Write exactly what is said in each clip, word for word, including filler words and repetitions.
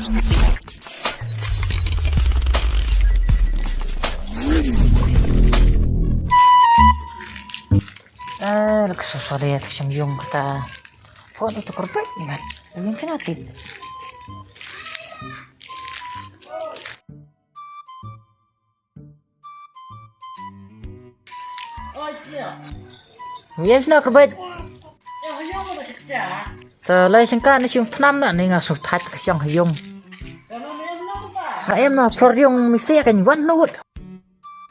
Eh, lak so so de, tak sham yung kata. Phone tu karbait ni mat. Yung kena tip. Oi, tia. Ym ïa shna karbait. Eh, ha ïong ba shit cha. Ta lai shangka ni shong thnam na ni nga shu thait ka shong ha ïong. Ka no me em no pa. Nga em no phlor ïong mi sia kan wan no wut.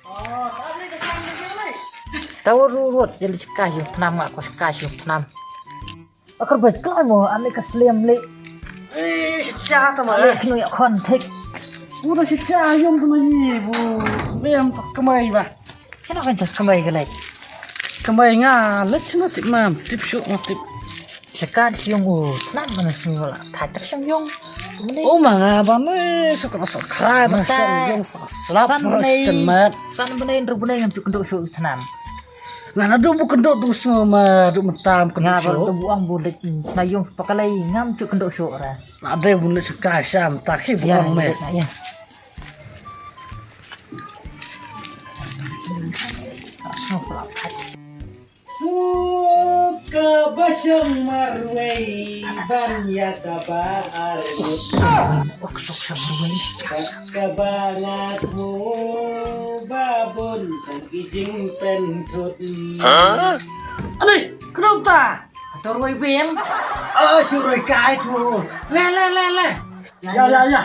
Oh, ta ni ka shong ni shong ni. Ta wut wut wut jali shangka shong thnam nga ko shangka shong thnam. Akar bai klai mo, ane ka sliam le. Eh, sha ta ma. Ale knu ya kon thik. Uda sha ïong ta ma ni bu. Bem ta kamai ba. Kena kan ta kamai ka lai. Kamai nga le chna tip mam, tip shu ma tip. Sekat ïong u, tnam mana sing la. Thai ter sang ïong. Mene. Oh ma nga ba ne, sakra sakra na sang ïong sa slap. San bnai, san bnai ru bnai ngam tu kendo shu tnam. Nga na du bu kendo du sma ma du mentam kendo. Nga ba shu. Du bu ang bu lek sna ïong pakalai ngam tu kendo shu ra. Na de bu ne seka sham ta ki bu ang me. Ya. Suka ba shong marwei ban ya ka ba arut. Ka ba ngat mu ba bun tang ki jingpynthut. Ani, krum ta. Ator wei bem. Oh, suroi kai phu. Le, le, le, le. Ya, ya, ya.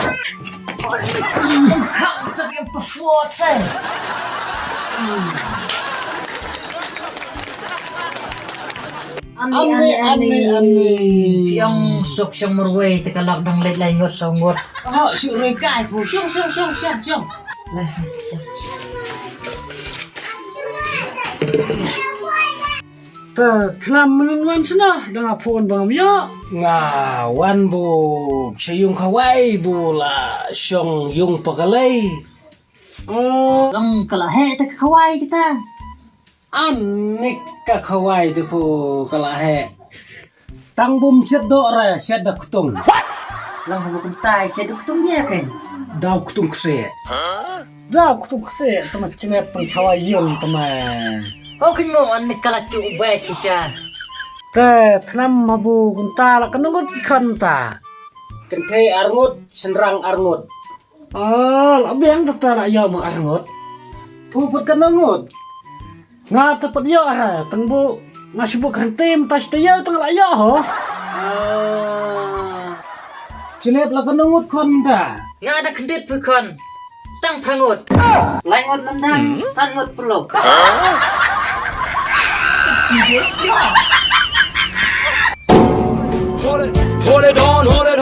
Encounter yang perforce. Ani, ani, ani, ani. Yang sok sang marwei te kalak dang leit lai ngot sang ngot. Oh, suroi kai phu. Shong, shong, shong, shong, shong. Lah. Ta thnam mynnin wan sna dang a phone bang ïa. Nga wan bu sha ïong khawai bu la shong ïong pakalai. Oh. Lang kala he ta khawai kita. Anik ka khawai te phu kala he. Tang bum shet do re shet da ktung. Lang bu kumtai shet da ktung dia kan. Dau ktung kse. Dau ktung kse tama chinep pun khawai ïong tama. Kau kin mo an ni kala chu bai chi sha. Te thnam ma bu kunta la kanungut ki khon ta. Kynthei arngut, synrang arngut. Ah, la biang ta ta la ïa ma arngut. Phu put kanungut. Nga ta pat ïa ara tang bu nga shu bu khan tim ta sta ïa tang la ïa ho. Ah. Chilep la kanungut khon ta. Nga da khyndit phi khon. Tang phra ngut. Lai ngut nandang, san ngut puluk. Hold it, hold it on, hold it.